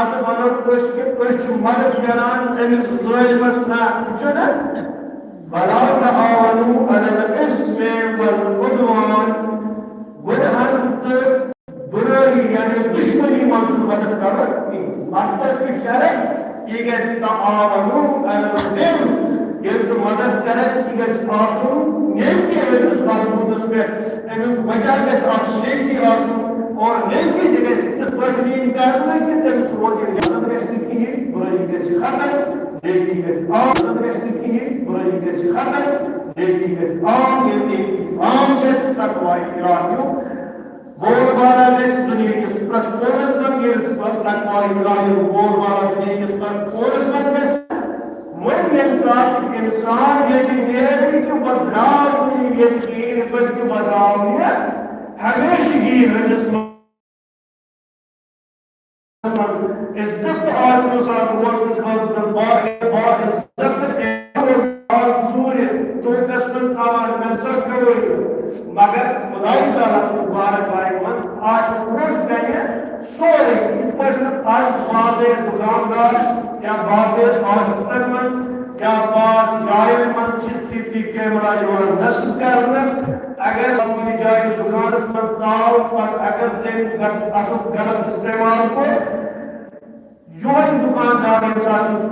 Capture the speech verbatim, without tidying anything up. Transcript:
پتہٕ ونو أسۍ کہِ أسۍ چھِ مدد کران أمِس ظٲلمس۔ نہ، یہِ چھُ نہ، ولا تعاونوا علی الاثم والعدوان، گۄنہن تہٕ برٲیی یعنی دشمنی منٛز چھُ مدد کران کِہیٖنۍ۔ مقصد چھُ شرط، یہِ گژھِ تعاونوا علی البر، ییٚلہِ ژٕ مدد کرکھ، یہِ گژھِ آسُن نیکی ہٕنٛدِس مضبوٗطس پٮ۪ٹھ۔ اَمیُک وجہ گژھِ آسُن نیکی آسُن، اور نیکی تہِ گژھِ تِتھ پٲٹھۍ یِنۍ کرنہٕ کہِ تٔمِس روزِ، غفلت گژھِ نہٕ کِہیٖنۍ، بُرٲیی گژھِ ختم، نیکی گژھِ عام، غفلت گژھِ نہٕ کِہیٖنۍ، بُرٲیی گژھِ ختم، نیکی گژھِ عام۔ ییٚلہِ نیکی عام گژھِ، تقوی الہیُک بول بالا گژھِ دُنیا کِس پرٛٮ۪تھ کوٗنس منٛز، ییٚلہِ تقوی الہیُک بول بالا دُنیا کِس پرٛٮ۪تھ کوٗنس منٛز گژھِ، وۄنۍ ییٚمہِ ساتہٕ اِنسان ییٚتہِ نیرِ کہِ وۄنۍ درٛاو نہٕ یہِ ییٚتہِ کِہیٖنۍ، بلکہِ وۄنۍ درٛاو یہِ ہمیشگی ہٕنٛدِس منٛز۔ عزت تہٕ آبروٗ سان روزنہٕ خٲطرٕ با-، با عزت تہٕ اعزاز ژوٗرِ طوقس منٛز تھاوان، مےٚ ژٔٹ کھیوٚوُے۔ مگر خداے تعالیٰ چھُ مبارک آیہِ منٛز آز برونٛٹھ کنہِ سورُے، یِتھ پٲٹھۍ نہٕ آز باضٲبطہٕ دُکاندار یا باضٲبطہٕ آفیسن منٛز یا باقٕے جاین منٛز چھِ سی سی کیمرہ یِوان نصب کرنہٕ۔ اگر کُنہِ جایہِ دُکانس منٛز ژاو، پتہٕ اگر تٔمۍ غلط، اتھُک غلط استعمال کوٚر، یِہوٚے دُکاندار ییٚمہِ ساتہٕ